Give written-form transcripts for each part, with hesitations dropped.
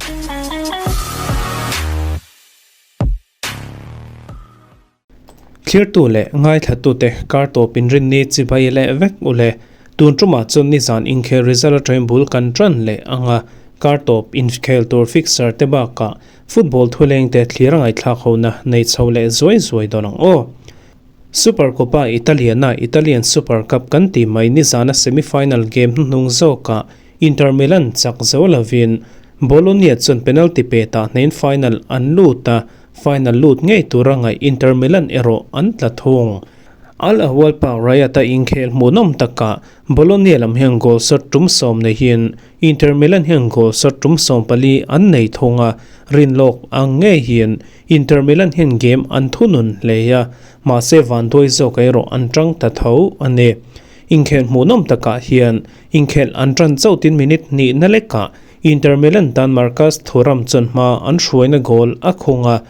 Thlirtu leh ngaithlatute kar tawp inrinni chibai leh vek u le. Tun tumah chuan nizan inkhel result atangin bul kan tan leh ang a, kar tawp inkhel tur fixture te bakah football thulengte thlir a ngaihthlak hona nei chho leh zuai zuai dawn ang aw. Supercoppa Italiana Italian Super Cup kan tih mai nizana semi-final game hnuhnung zawkah Inter Milan chak zo lovin Bologna chuan penalty pe tah hnein final an lut a, final lut ngei tura ngaih Inter Milan erawh an tla thung. Al Awwal Park Riyadh-a inkhel hmuhnawm takah Bologna lam hian goal shot tum sawm neihin Inter Milan hian goal shot tum 14 an nei thung a, rinlawk ang ngeihin Inter Milan hian game an thunun hle a, mahse vanduai zawk erawh an tang ta tho a ni. Inkhel hmuhnawm takah hian inkhel an tan chautin minute hnihna lekah Inter Milan tan Marcus Thuram chuan hma an hruaina goal a khung a,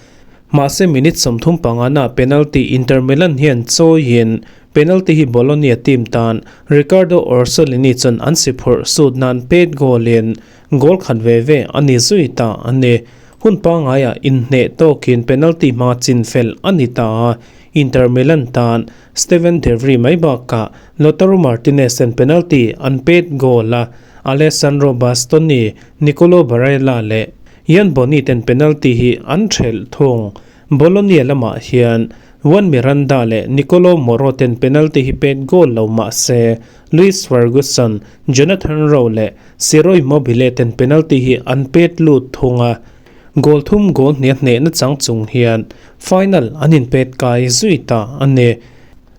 mahse minute 35 na penalty Inter Milan hian chawiin penalty hi Bologna team tan Riccardo Orsolini chuan an si phurh sut nan pet goal in goal khat ve ve a ni zui ta a ni. Hun pangaiah inhneh tawkin penalty hma chin fel a ni ta a, Inter Milan tan Steven De Vrij mai bakah Lautaro Martinez ten penalty an pet goal a, Alessandro Bastoni, Nicolo Barella leh Ian Boni ten penalty hi an thelh thung. Bologna lamah hian Juan Miranda leh Nicolo Moro ten penalty hi pet goal lo mah se Luis Ferguson, Jonathan Rowe leh Ciro Immobile ten penalty hi an pet lut thung a, goal thum goal hniah hnehna chang chung hian final an inpet kai zui ta a ni.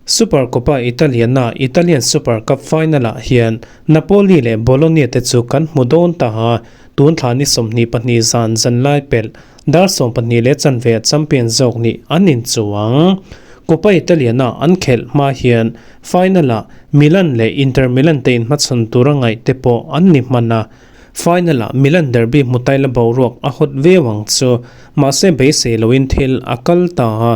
Supercoppa Italiana, Italian Super Cup final-ah hian Napoli leh Bologna te chu kan hmu dawn ta a, tun thla ni 22 zan zan lai pelh dar 12 leh chanve ah champion zawk nih an inchuang. Coppa Italiana an khelh hma hian Final-ah Milan leh Inter Milan te inhmachhawn tura ngaih te pawh an ni hman a, final-ah Milan derby hmu taila boruak a hawt viau ang chu, mahse beisei loin thil a kal ta a,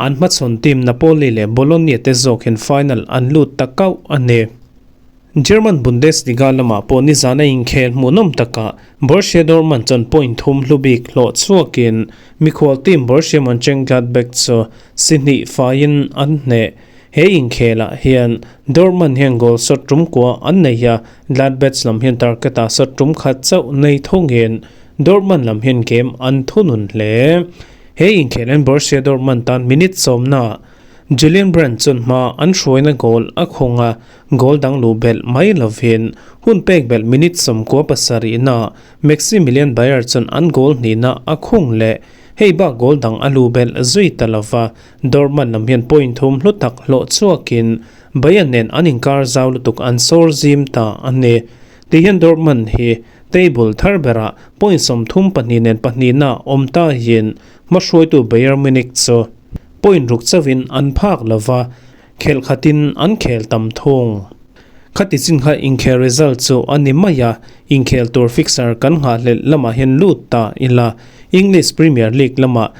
an hmachhawn team Napoli leh Bologna te zawkin final an lut ta kauh a ni. German Bundesliga lamah pawh nizan a inkhel hmuhnawm takah Borussia Dortmund chuan point thum hlu bik hlawh chhuakin mikhual team Borussia Mönchengladbach chu si hnih faiin an hneh. He inkhelah hian Dortmund hian goal shot tum kua an nei a, Gladbach lam hian target-ah shot tum khat chauh nei thawngin Dortmund lam hian game an thunun hle. He inkhelhin Borussia Dortmund tan minute sawmnaah Julian Brandt chuan hma an hruaina goal a khawng a, goal dang luh belh mai lovin hun pek belh minute 97naah Maximilian Beier chuan an goal hnihna a khung leh. Hei bak goal dang a luh belh zui ta lova, Dortmund lam hian point thum hlu tak hlawh chhuakin Bayern nen an inkar zau lutuk an sawr zim ta a ni. Tihian Dortmund hi table thar berah point 32 nen pahnihna awm ta hian hmahruaitu Bayern Munich chu point ruk chauhin an phak lova, khelh khatin an khel tam thung. Khati chin kha inkhel result chu a ni mai a, inkhel tur fixture kan nghahhlelh lamah hian lut ta ila, English Premier League lamah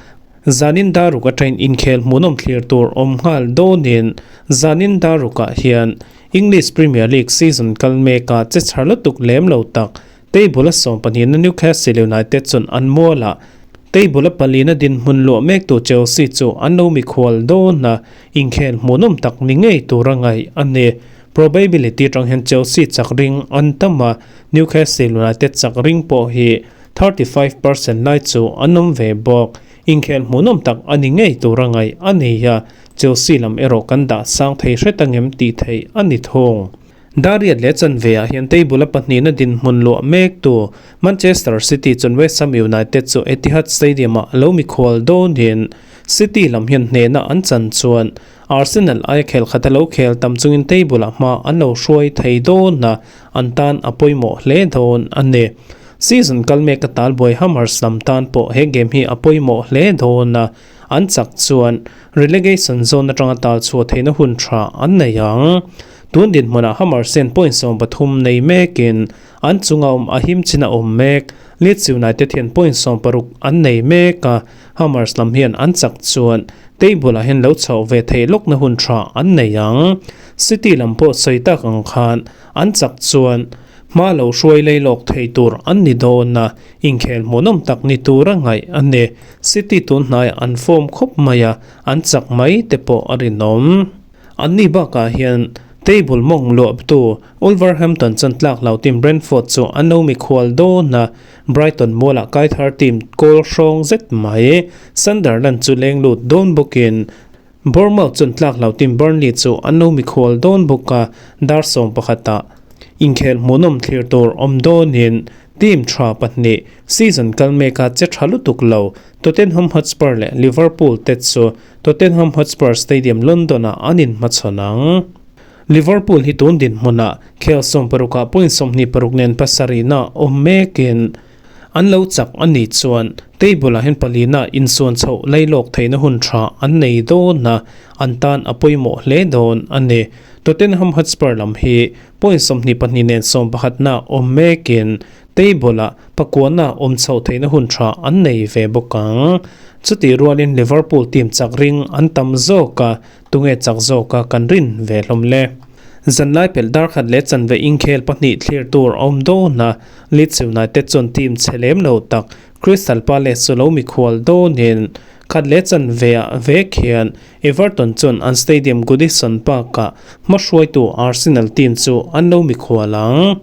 zanin daruk atangin inkhel hmuhnawm thlir tur awm nghal dawnin zanin darukah hian English Premier League season kal meka che chhar lutuk lem lo tak table a 12 na Newcastle United chuan an mualah table a palina dinhmun luah mektu Chelsea chu an lo mikhual dawn a, inkhel hmuhnawm tak ni ngei tur a ngaih a ni. Probability atang hian Chelsea chak ring an tam a, Newcastle United chak ring pawh hi 35% lai chu an awm ve bawk. Inkhel hmuhnawm tak a ni ngei tur a ngaih a ni a, Chelsea lam erawh kan dah sang thei hret angem tih theih a ni thung. Dariat leh chanve ah hian table a pahnihna dinhmun luah mek tu Manchester City chuan West Ham United chu Etihad Stadium ah lo mikhual dawnin City lam hian hnehna an chan chuan Arsenal aia khel khat a lo khel tam chungin table ah hma an lo hruai thei dawn a, an tan a pawimawh hle dawn a ni. Season kal mek a talbuai Hammers lam tan pawh he game hi a pawimawh hle dawn a, an chak chuan relegation zone atanga tal chhuah theihna hun tha an nei ang. Tun dinhmunah Hammers hian point 13 nei mekin an chunga awm a him chin a awm mek. Leeds United hian point 16 an nei mek a, Hammers lam hian an chak chuan table ah hian lo chhoh ve theih lawkna hun tha an nei ang. City lam pawh sawi tak ang khan an chak chuan. Hma lo hruai lei lawk thei tur an ni dawn a, inkhel hmuhnawm tak ni tura ngaih a ni. City tun hnaiah an form khawp mai a, an chak mai te pawh a rinawm. Anni bakah hian table mawng luahtu Wolverhampton chuan tlak lo team Brentford chu an lo mikhual dawn a, Brighton mualah kaithar team kawl hrawng zet mai Sunderland chu leng lut dawn bawkin Bournemouth chuan tlak lo team Burnley chu an lo mikhual dawn bawk a, dar 11 ah inkhel hmuhnawm thlir tur awm dawnin team tha pahnih season kal meka che tha lutuk lo Tottenham Hotspur leh Liverpool te chu Tottenham Hotspur Stadium London ah an inhmachhawn ang. Liverpool hi tun dinhmunah khel 16 ah point 26 nen pasarihna awm mekin An lo chak a nih chuan table ah hian palina insuan chhoh lailawk theihna hun tha an nei dawn a, an tan a pawimawh hle dawn a ni. Tottenham Hotspur lam hi point 22 nen sawmpakhatna awm mekin table ah pakuana awm chhoh theihna hun tha an nei ve bawk ang. Chutih rualin Liverpool team chak ring an tam zawk a, tunge chak zawka kan rin ve hlawm le. Zanlai pelh darkhat leh chanve inkhel pahnih thlir tur a awm dawn a, Leeds United chuan team chhe lem lo tak Crystal Palace chu lo mikhual dawnin khat leh chanve ah vek hian Everton chuan an stadium Goodison Park-ah hmahruaitu Arsenal team chu an lo mikhual ang.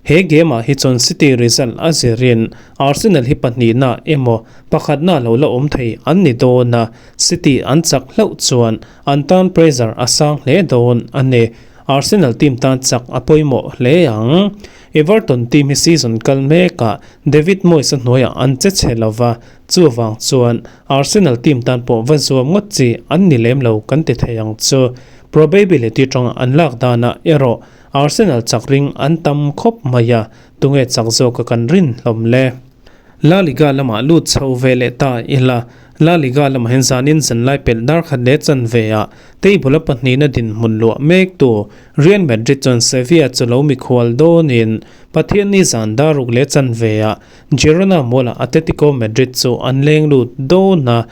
He game ah hi chuan City result a zirin Arsenal hi pahnihna emaw pakhatna lo la awm thei an ni dawn a, City an chak hlauh chuan an tan pressure a sang hle dawn a ni. Arsenal team tan chak a pawimawh hle ang. Everton team hi season kal mekah David Moyes a hnuaiah an che chhe lova, chuvang chuan Arsenal team tan pawh va zuam ngawt chi an ni lem lo kan ti thei ang chu. Probability tanga an lak danah erawh Arsenal chak ring an tam khawp mai a, tunge chak zawka kan rin hlawm le? La Liga lamah lut chho ve leh ta ila, La Liga lamah hian zanin zanlai pelh dar khat leh chanve ah table a pahnihna dinhmun luah mek tu Real Madrid chuan Sevilla chu lo mikhual dawnin Pathianni zan dar ruk leh chanve ah Girona mualah Atletico Madrid chu an leng lut dawn a,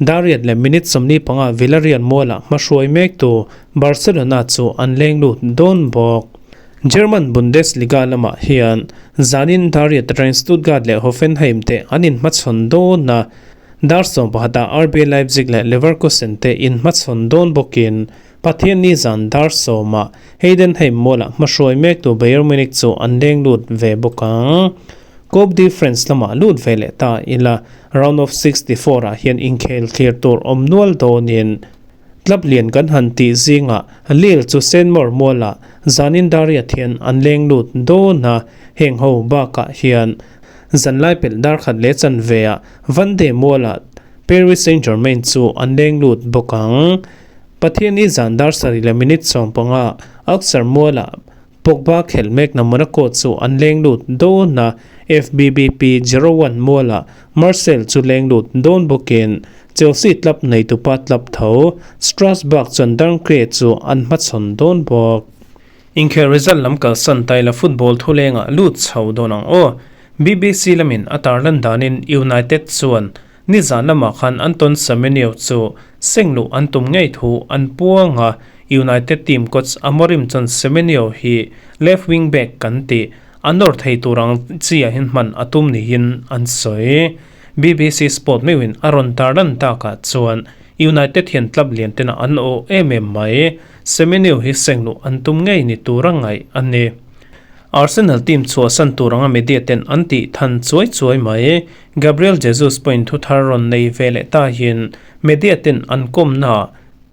dar riat leh minute 45 Villarreal mualah hmahruai mek tu Barcelona chu an leng lut dawn bawk. German Bundesliga lamah hian zanin Dariat atangin Stuttgart leh Hoffenheim te an inhmachhawn dawn a, dar 11 ah RB Leipzig leh Leverkusen te inhmachhawn dawn bawkin Pathianni zan dar 10 ah Heidenheim mualah hmahruai mektu Bayern Munich chu an leng lut ve bawk ang. Coupe de France lamah lut ve leh ta ila round of 64 ah hian inkhel thlir tur awm nual dawnin Club lian kan han tih zingah Lille chu Senmore mualah zanin Dariat hian an leng lut dawn a, heng ho bakah hian zanlai pelh dar khat leh chanve ah Vendee mualah Paris Saint-Germain chu an leng lut bawk ang. Pathianni zan dar sarih leh minute 15 Auxerre mualah Pogba khelh mekna Monaco chu an leng lut dawn a, FBBP 01 mualah Marseille chu leng lut dawn bawkin Chelsea club neitupa club tho Strasbourg chuan Dunkirk chu an hmachhawn dawn bawk. Inkhel result lam kalsan taila football thulengah lut chho dawn ang aw. BBC lamin a tarlan danin United chuan nizan lamah khan Anton Semenyo chu seng luh an tum ngei thu an puang a, United team coach Amorim chuan Semenyo hi left wing back kan tih a nawr thei tur ang chiah hian hman a tum niin an sawi. BBC Sport meuhin a rawn tarlan takah chuan United hian club lian tena an awh em em mai. Semenyo hi seng luh an tum ngei ni tura ngaih a ni. Arsenal team chhuahsan tur anga media ten an tih than chuai chuai mai. Gabriel Jesus pawhin thu thar rawn nei ve leh ta hian media ten an kawmnaah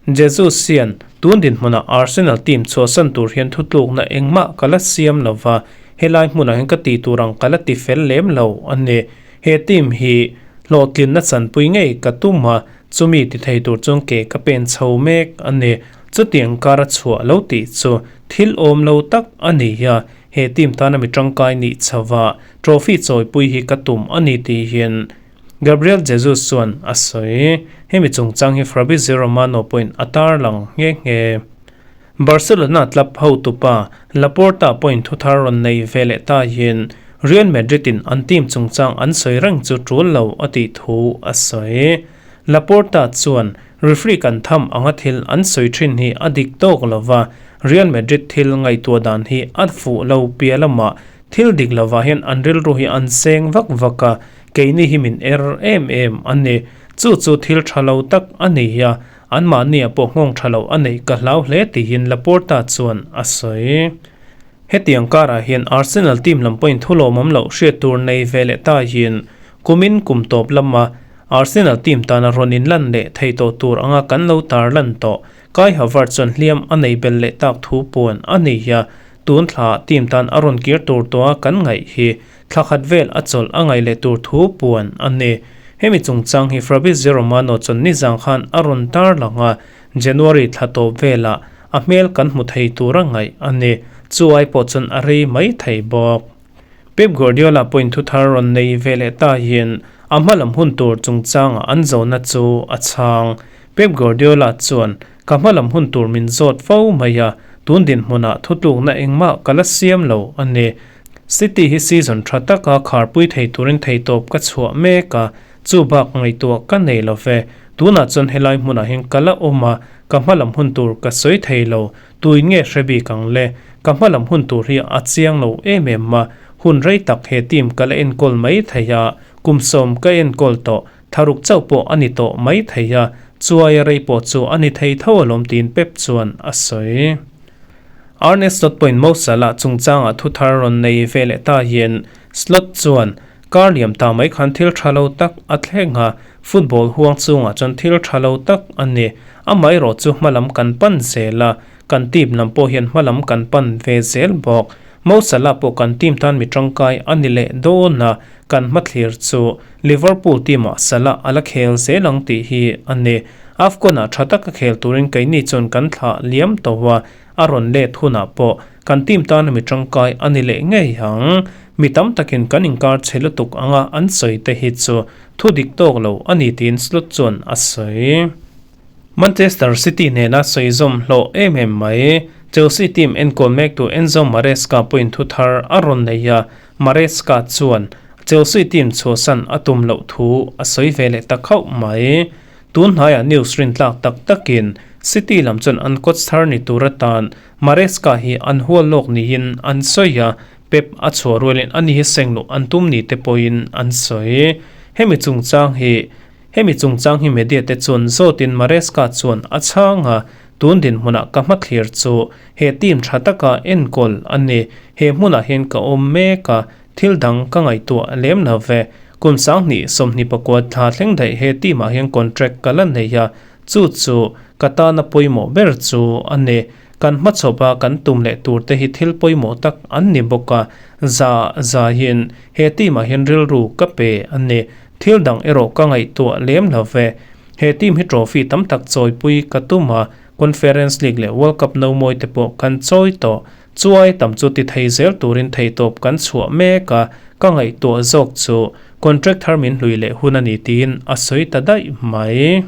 Jesus hian tun dinhmunah Arsenal team chhuahsan tur hian thutlukna engmah ka la siam lo va, helai hmunah hian ka tih tur ang ka la ti fel lem lo a ni. He team hi hlawhtlinna chanpui ngei ka tum a, chumi ti thei tur chuan ke ka pen chho mek a ni. Chutiang kar a chhuah lo tih chu thil awm lo tak a ni a, he team tana mi tangkai nih chho a, trophy chawipui hi ka tum a ni tih hian Gabriel Jesus chuan a sawi. Hemi chungchang hi Fabrizio Romano pawhin a tarlang nghe nghe. Barcelona club hotupa Laporta pawhin thuthar rawn nei ve leh ta hian Real Madrid in an team chungchang an sawi reng chu tul lo a tih thu a sawi. Laporta chuan referee kan tham anga thil an sawi thin hi a dik tawk lo va, Real Madrid thil ngaihtuah dan hi a fuh lo piah lamah thil dik lovah hian an rilru hi an seng vak vak a, keini hi min er em em a ni. Chu chu thil tha lo tak a ni a, anmahniah pawh nghawng tha lo a neih ka hlau hle tiin Laporta chuan a sawi. Hetiang karah hian Arsenal team lam pawhin thu lawmawm loh hriat tur nei ve leh ta hian kumin kum tawp lama Arsenal team tana rawn inlan leh thei tawh tur anga kan lo tarlan tawh Kai Havertz chuan hliam a nei bel leh tak thu puan a nei a, tun thla team tan a rawn kir tur tawha kan ngaih hi thla khat vel a chawlh a ngaih leh tur thu puan a ni. Hemi chungchang hi Fabrizio Romano chuan nizang khan a rawn tarlang a, January thla tawp velah a hmel kan hmu thei tur a ngaih a ni. Chu ai pawh chuan a rei mai thei bawk. Pep Guardiola pawhin thu thar rawn nei ve leh ta hian a hma lam hun tur chungchangah an zawhna chu a chhang. Pep Guardiola chuan, Ka hma lam hun tur min zawt fo mai a, tun dinhmunah thutlukna engmah ka la siam lo a ni. City hi season tha taka kharpui thei turin theitawp ka chhuah mek a, chu bak ngaihtuah ka nei lo ve. Tunah chuan helai hmunah hian ka la awm a, ka hma lam hun tur ka sawi thei lo. Tuin nge hre bik ang le? Ka hma lam hun tur hi a chiang lo em em a, hun rei tak he team ka la enkawl mai thei a, kum sawm ka enkawl tawh, tharuk chauh pawh a ni tawh mai thei a, chuaia rei pawh chu a ni thei tho alawm tiin Pep chuan a sawi. Arne Slot pawhin Mo Salah chungchangah thu thar rawn nei ve leh ta hian Slot chuan kar liam ta mai khan thil tha lo tak a thleng a, football huang chungah chuan thil tha lo tak a ni. Amaherawh chu hmalam kan pan zel a, kan team lam pawh hian hmalam kan pan ve zel bawk. Mo Salah pawh kan team tan mi tangkai a ni leh dawn a, kan hmathlir chu Liverpool team ah Salah a la khel zel ang tih hi a ni. AFCON ah tha taka khel turin keini chuan kan thlah liam tawh a, a rawn let hunah pawh kan team tana mi tangkai a ni leh ngei ang. Mi tam takin kan inkar chhe lutuk anga an sawi te hi chu thu dik tawk lo a ni tiin Slot chuan a sawi. Manchester City nena sawi zawm hlawh em em mai. Chelsea team enkawl mektu Enzo Maresca pawhin thu thar a rawn nei a, Maresca chuan Chelsea team chhuahsan a tum loh thu a sawi ve leh ta khauh mai. Tun hnaiah news rintlak tak takin City lam chuan an coach thar ni tur atan Maresca hi an hual lawk niin an sawi a, Pep a chhuah rualin ani hi seng luh an tum ni te pawhin an sawi. Hemi chungchang hi Hemi chungchang hi media te chuan zawtin Maresca chuan a chhang a, tun dinhmunah ka hmathlir chu he team tha taka enkawl a ni. He hmunah hian ka awm mek a, thil dang ka ngaihtuah lem lo ve. Kum 20 24 thla thleng daih he team ah hian contract ka la nei a, chu chu ka tana pawimawh ber chu a ni. Kan hmachhawpa kan tum leh tur te hi thil pawimawh tak an ni bawk a, za za hian he team ah hian rilru ka pe a ni. Thil dang erawh ka ngaihtuah lem lo ve. He team hi trophy tam tak chawipui ka tum a, Conference League leh World Cup no mawi te pawh kan chawi tawh. Chuai tam chu ti thei zel turin theihtawp kan chhuah mek a, ka ngaihtuah zawk chu contract thar min hlui leh hun a ni tiin a sawi ta daih mai.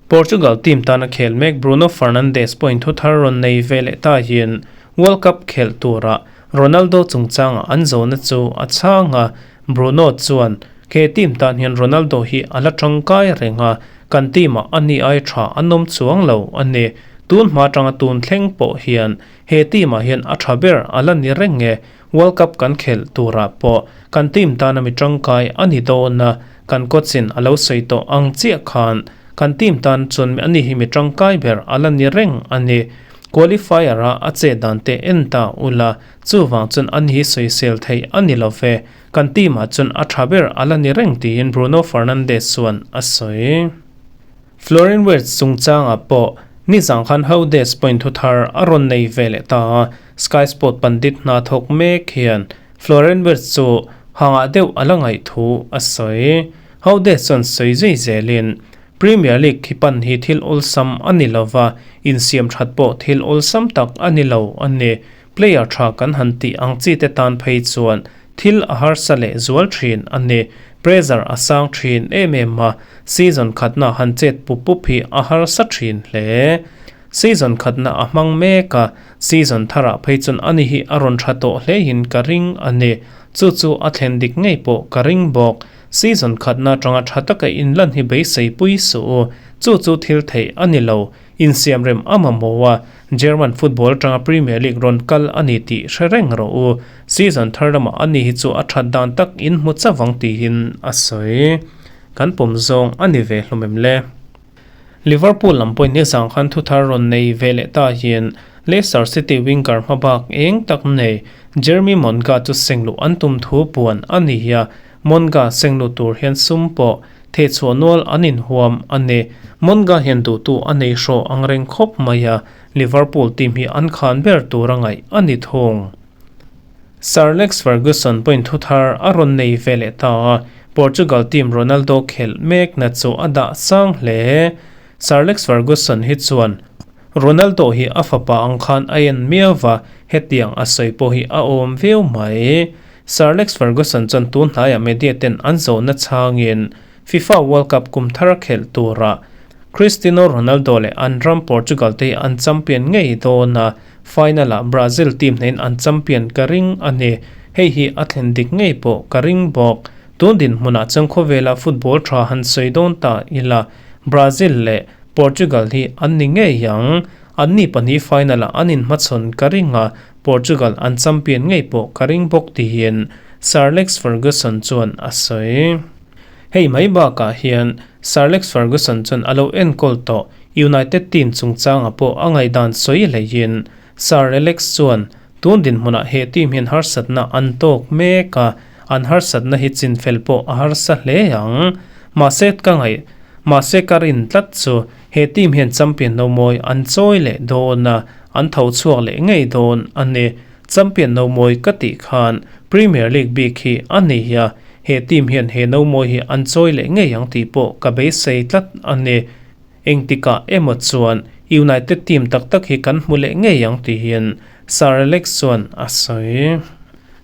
Portugal team tana khel mek Bruno Fernandes pawhin thu thar rawn nei ve leh ta hian World Cup khelh turah Ronaldo chungchangah an zawhna chu a chhang a, Bruno chuan, He team tan hian Ronaldo hi a la tangkai reng a, kan team ah ani ai tha an awm chuang lo a ni. Tun hma atanga tun thleng pawh hian he team ah hian a tha ber a la ni reng e. World Cup kan khelh turah pawh kan team tana mi tangkai a ni dawn a, kan coach in a lo sawi tawh ang chiah khan kan team tan chuan ani hi mi tangkai ber a la ni reng a ni. Qualifier a a chet dan te en ta ula, Chuvang chuan an hi sawisel theih a ni lo ve, kan team ah chuan a tha ber a la ni reng tiin Bruno Fernandes chuan a sawi. Florian Wirtz chungchangah pawh nizang khan Howdes point thu thar a rawn nei ve leh ta a, Sky Sport pandit hna thawk mek hian Florian Wirtz chu hangah deuh a la ngaih thu a sawi. Howdes chuan sawi zui zelin, Premier League khi pan hi thil awlsam a ni lo va, insiam that pawh thil awlsam tak a ni lo a ni. Player tha kan han tih ang chi te tan phei chuan thil a harsa leh zual thin a ni. Pressure a sang thin em em a, season khatna han chet pup pup hi a harsa thin hle. Season khatna a hmang mek a, season tharah phei chuan ani hi a rawn tha tawh hlein ka ring a ni. Chu chu a thlen dik ngei pawh ka ring bawk. Season khatna atanga tha taka inlan hi beisei pui suh u. Chu chu thil theih a ni lo. Insiamrem a mamawh a. German football atanga Premier League rawn kal a ni tih hre reng rawh u. Season thar lamah a ni hi chu a that dan tak in hmu chauh ang tiin a sawi. Kan pawm zawng a ni ve hlawm em le? Liverpool lam pawhin nizang khan thuthar rawn nei ve leh ta hian Leicester City winger hmabak eng tak nei Jeremy Monga chu sengluh an tum thu puan a ni a, Monga sengluh tur hian sum pawh thehchhuah nual an inhuam a ni. Monga hian duhtu a nei hrawh ang reng khawp mai a, Liverpool team hi an khan ber tur a ngaih a ni thung. Sir Alex Ferguson pawhin thuthar a rawn nei ve leh ta a, Portugal team Ronaldo khelh mekna chu a dah sang hle. Sir Alex Ferguson hi chuan Ronaldo hi a fapa ang khan a en miau va, hetiang a sawi pawh hi a awm viau mai. Sir Alex Ferguson chuan tun hnaiah media ten an zawhna chhangin FIFA World Cup kum thar a khelh turah Cristiano Ronaldo leh an ram Portugal te hi an champion ngei dawn a, Final-ah Brazil team hnein an champion ka ring a ni. Hei hi a thlen dik ngei pawh ka ring bawk. Tun dinhmunah chuan khawvela football tha han sawi dawn ta ila, Brazil leh Portugal hi an ni ngei ang. Anni pahnih final-ah an inhmachhawn ka ring a, Portugal an champion ngei pawh ka ring bawk tiin Sir Alex Ferguson chuan a sawi. Hei mai bakah hian Sir Alex Ferguson chuan a lo enkawl tawh United team chungchangah pawh a ngaihdan sawi hleihin Sir Alex chuan tun dinhmunah he team hian harsatna an tawk mek a, an harsatna hi chinfel pawh a harsa hle ang. Mahse ka ngaih, mahse ka rin tlat chu he team hian champion no mawi an chawi leh dawn a, an tho chhuak leh ngei dawn a ni. Champion no mawi ka tih khan Premier League bik hi a ni a, he team hian he no mawi hi an chawi leh ngei ang tih pawh ka beisei tlat a ni. Engtikah emaw chuan United team tak tak hi kan hmu leh ngei ang tiin Sir Alex chuan a sawi.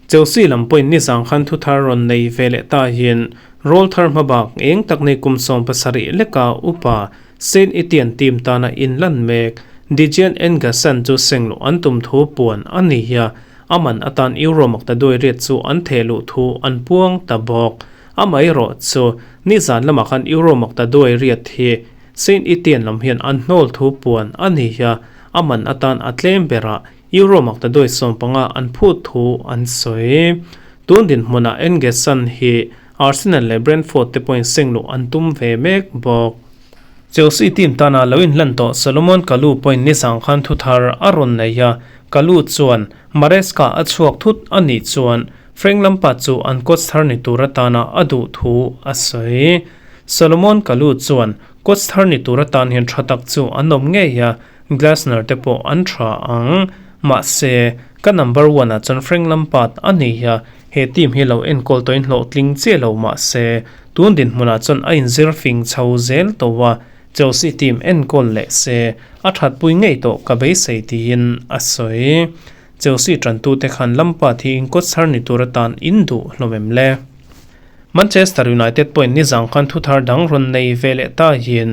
Chelsea lam pawhin nizang khan thuthar rawn nei ve leh ta hian roll thar hmabak eng tak nei kum 70 leka upa Saint Etienne team tana inlan mek Dijan N'Guessan chu sengluh an tum thu puan a ni a, a man atan Euro makta duai riat chu an theh luh thu an puang ta bawk. Amaherawh chu, nizan lamah khan Euro makta duai riat hi Saint Etienne lam hian an hnawl thu puan a ni a, a man atan a tlem berah Euro makta duai 15 an phut thu an sawi. Tun dinhmunah N'Guessan hi Arsenal leh Brentford te pawhin sengluh an tum ve mek bawk. Chelsea team tana lo inhlan tawh Solomon Kalou pawhin nizan khan thuthar a rawn nei a, Kalou chuan Maresca a chhuak thut a nih chuan Frank Lampard chu an coach thar ni tur atana a duh thu a sawi. Solomon Kalou chuan coach thar ni tur atan hian tha tak chu an awm ngei a, Glasner te pawh an tha ang. Mahse, ka number one ah chuan Frank Lampard a ni a, he team hi lo enkawl tawhin hlawhtling chiah lo mahse, tun dinhmunah chuan a inzir fing chho zel tawh a, Chelsea team enkawl leh se a thatpui ngei tawh ka beisei tiin a sawi. Chelsea tantute khan Lampard hi inkawtchhar ni tur atan in duh hlawm em le? Manchester United pawhin nizang khan thuthar dang rawn nei ve leh ta hian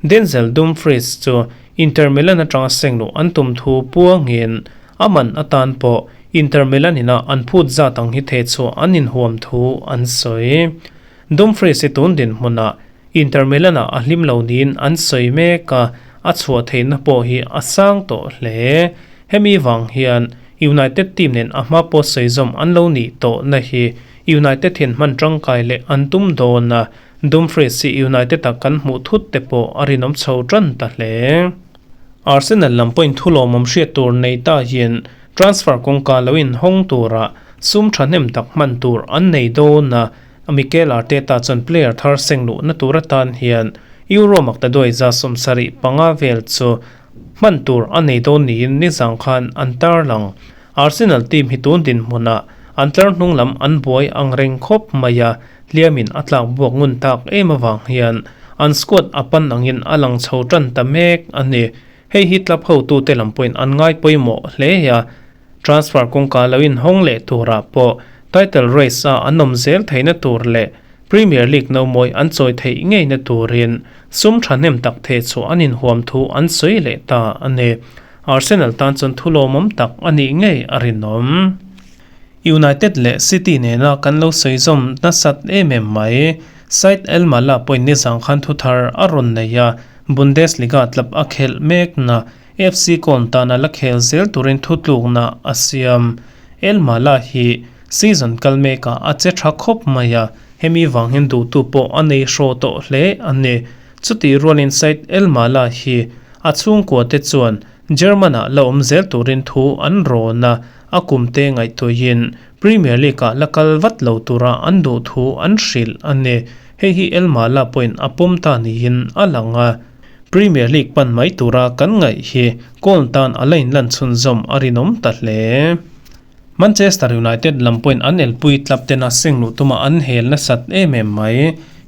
Denzel Dumfries chu Inter Milan atanga sengluh an tum thu puangin a man atan pawh Inter Milan ina an phut zat ang hi thehchhuah an inhuam thu an sawi. Dumfries hi tun dinhmunah Inter Milan-ah a hlim lo niin an sawi mek a, a chhuah theihna pawh hi a sang tawh hle. Hemi vang hian United team nen a hma pawh sawi zawm an lo nih tawhna hi United hian hman tangkai leh an tum dawn a, Dumfries hi United-a kan hmuh thut te pawh a rinawm chho tan ta hle. Arsenal lam pawhin thu lawmawm hriat tur nei ta hian transfer kawngka lo inhawng tura sum thahnem tak hman tur an nei dawn a, Mikel Arteta chuan player thar seng luhna tur atan hian Euro makta duai 75 vel chu hman tur a nei dawn niin nizang khan an tarlang. Arsenal team hi tun dinhmunah an tlar hnung lam an buai ang reng khawp mai a, hliamin a tlak buak ngun tak em avang hian an squad a pan angin a lang chho tan ta mek a ni. Hei hi club hotute lam pawhin an ngai pawimawh hle a. Transfer kawngka lo inhawng leh turah pawh title race a an awm zel theihna tur leh Premier League nomawi an chawi theih ngeina turin sum thahnem tak theh chhuah an inhuam thu an sawi leh ta a ni. Arsenal tan chuan thu lawmawm tak a nih ngei a rinawm. United leh City nena kan lo sawi zawm nasat em em mai. Said El Mala pawhin nizang khan thuthar a rawn nei a, Bundesliga club a khelh mekna. FC Köln tana la khel zel turin thutlukna a siam. El Mala hi season kal mekah a che tha khawp mai a, hemi vang hian duhtu pawh a nei hraw tawh hle a ni. Chutih rualin Said El Mala hi a chhungkua te chuan German-ah la awm zel turin thu an rawn a, a kum te ngaihtuahin Premier League-ah la kal vat lo tura an duh thu an hrilh a ni. Hei hi El Mala pawhin a pawm ta niin a lang a. Premier League pan mai tura kan ngaih hi Köln tan a la inlan chhunzawm a rinawm ta hle. Manchester United lam pawhin an elpui tlap tena seng luh tuma an hel nasat em em mai.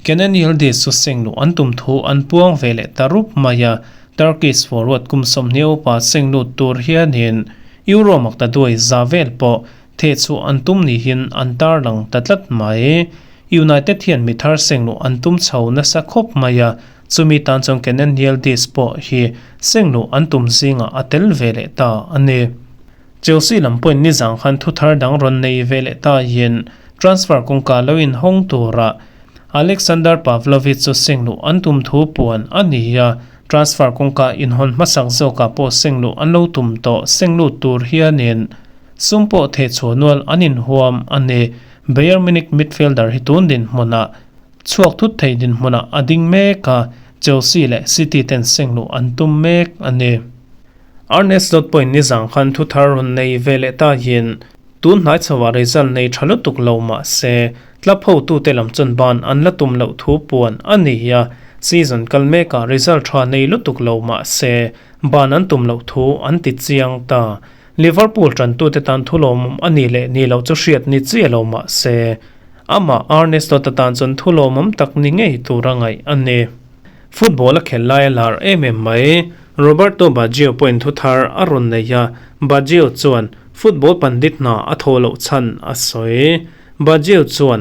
Kenan Yildiz chu seng luh an tum thu an puang ve leh ta rup mai a, Turkish forward kum 20 upa seng lut tur hianin Euro makta duai za vel pawh theh chhuah an tum nihin an tarlang ta tlat mai. United hian mi thar seng luh an tum chho nasa khawp mai a, chumi tan chuan Kenan Yildiz pawh hi seng luh an tum zingah a tel ve leh ta a ni. Chelsea lam pawhin nizang khan thu thar dang rawn nei ve leh ta hian transfer kawngka lo inhawng tura Alexander Pavlovich chu seng luh an tum thu puan a ni a, transfer kawngka inhawn hmasak zawkah pawh seng luh an lo tum tawh seng lut tur hianin sum pawh thehchhuah nual an inhuam a ni. Bayern Munich midfielder hi tun dinhmunah chhuak thut thei dinhmunah a ding mek a, Chelsea leh City ten seng luh an tum mek a ni. Arne Slot pawhin nizang khan thu thar rawn nei ve leh ta hian tun hnai chhoah result nei tha lutuk lo mah se club hotute lam chuan ban an la tum loh thu puan a ni a, season kal mekah result tha nei lutuk lo mah se ban an tum loh thu an ti chiang ta. Liverpool tantute tan thu lawmawm a ni leh ni loh chu hriat ni chiah lo mah se amah Arne Slot atan chuan thu lawmawm tak ni ngei tur a ngaih a ni. Football a khelh lai a lar em em mai. Roberto Baggio pawhin thu thar a rawn nei a, Baggio chuan football pandit hna a thawh loh chhan a sawi. Baggio chuan,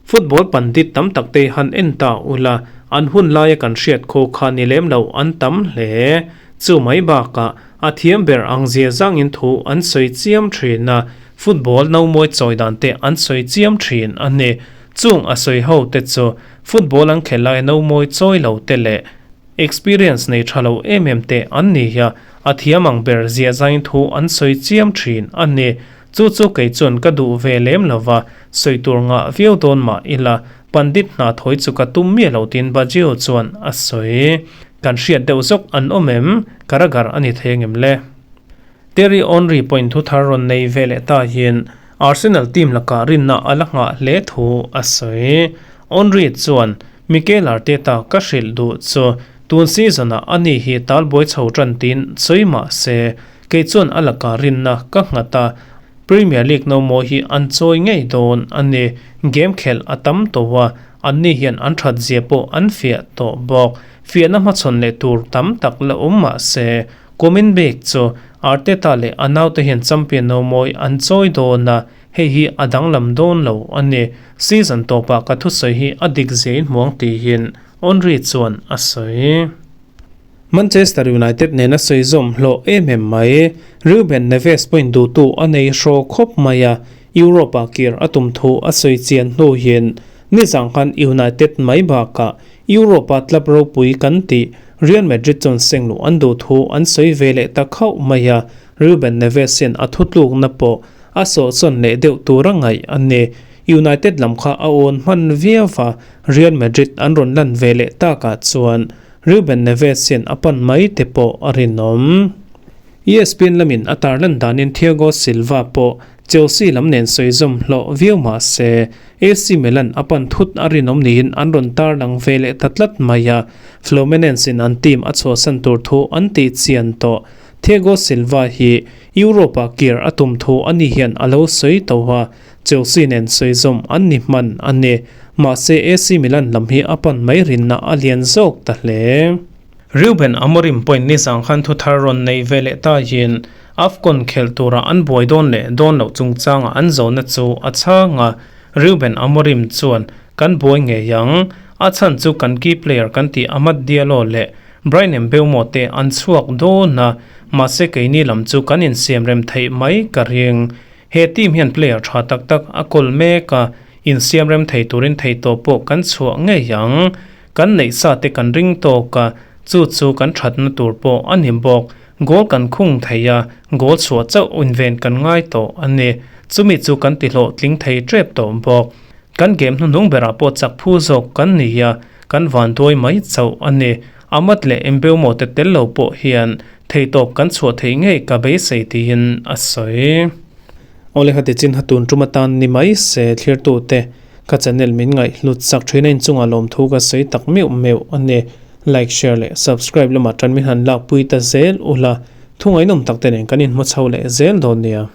Football pandit tam tak te han en ta ula, an hun laia kan hriat khaw kha ni lem lo an tam hle. Chu mai bakah a thiam ber ang zia zangin thu an sawi chiam thin a, football no mawi chawi dan te an sawi chiam thin a ni. Chung a sawi ho te chu football an khelh lai no mawi chawi lo te leh experience nei tha lo em em te an ni a, a thiam ang ber zia zain thu an sawi chiam thin a ni. Chu chu kei chuan ka duh ve lem lo va, sawi tur ngah viau dawn mah ila pandit hna thawi chu ka tum miah lo tiin Baggio chuan a sawi. Kan hriat deuh zawk an awm em? Karagar a ni thei angem le? Thierry Henry pawhin thu thar rawn nei ve leh ta hian Arsenal team lakah rinna a la nghah hle thu a sawi. Henry chuan, Mikel Arteta ka hrilh duh chu tun season-ah ani hi talbuai chho tan tiin sawi mah se, kei chuan a lakah rinna ka nghat a, Premier League no mawi hi an chawi ngei dawn a ni. Game khelh a tam tawh a, anni hian an that zia pawh an fiah tawh bawk. Fiahna hmachhawn leh tur tam tak la awm mah se, Kumin bik chu Arteta leh a naute hian champion no mawi an chawi dawn a, hei hi a danglam dawn lo a ni. Season tawpah ka thusawi hi a dik zein hmuang tihin Henry chuan a sawi. Manchester United nena sawi zawm hlawh em em mai. Ruben Neves pawhin duhtu a nei hraw khawp mai a, Europe-ah kir a tum thu a sawi chian hnu hian nizang khan United mai bakah Europe-a club ropui kan tih Real Madrid chuan seng luh an duh thu an sawi ve leh ta khauh mai a, Ruben Neves hian a thutlukna pawh a sawhsawn leh deuh tur a ngaih a ni. United lam kha a awn hman viau va, Real Madrid an rawn lan ve leh takah chuan Ruben Neves hian a pan mai te pawh a rinawm. ESPN lamin a tarlan danin Thiago Silva pawh Chelsea lam nen sawi zawm hlawh viau mah se, AC Milan a pan thut a rinawm niin an rawn tarlang ve leh ta tlat mai a, Fluminense in an team a chhuahsan tur thu an tih chian tawh. Thiago Silva hi Europe-ah kir a tum thu a ni hian a lo sawi tawh a, Chelsea nen sawi zawm an ni hman a ni. Mahse AC Milan lam hi a pan mai rinna a lian zawk ta hle. Ruben Amorim pawhin nizang khan thu thar rawn nei ve leh ta hian AFCON khelh tura an buai dawn leh dawn loh chungchanga an zawhna chu a chhang a, Ruben Amorim chuan, Kan buai ngei ang. A chhan chu kan key player kan tih Amad Diallo leh Bryan Mbeumo te an chhuak dawn a, mahse keini lam chu kan insiamrem theih mai ka ring. He team hian player tha tak tak a kawl mek a, insiamrem thei turin theihtawp pawh kan chhuah ngei ang. Kan neih sa te kan ring tawk a, chu chu kan thatna tur pawh a ni bawk. Goal kan khung thei a, goal chhuah chauh inven kan ngai tawh a ni. Chumi chu kan ti hlawhtling thei tep tawh bawk. Kan game hnuhnung berah pawh chak phu zawk kan ni a, kan vanduai mai chauh a ni. Amad leh Mbeumo te tel lo pawh hian theitawp kan chhuah theih ngei ka beisei tiin a sawi. Awle kha tichin ha tun tum atan ni mai se thlirtute ka channel min ngaih hlut sak thin a inchungah lawmthu ka sawi tak meuh meuh a ni. Like, share leh subscribe lamah tan min han lakpui ta zel ula, thu ngaihnawm tak te nen kan inhmu chho leh zel dawn nia.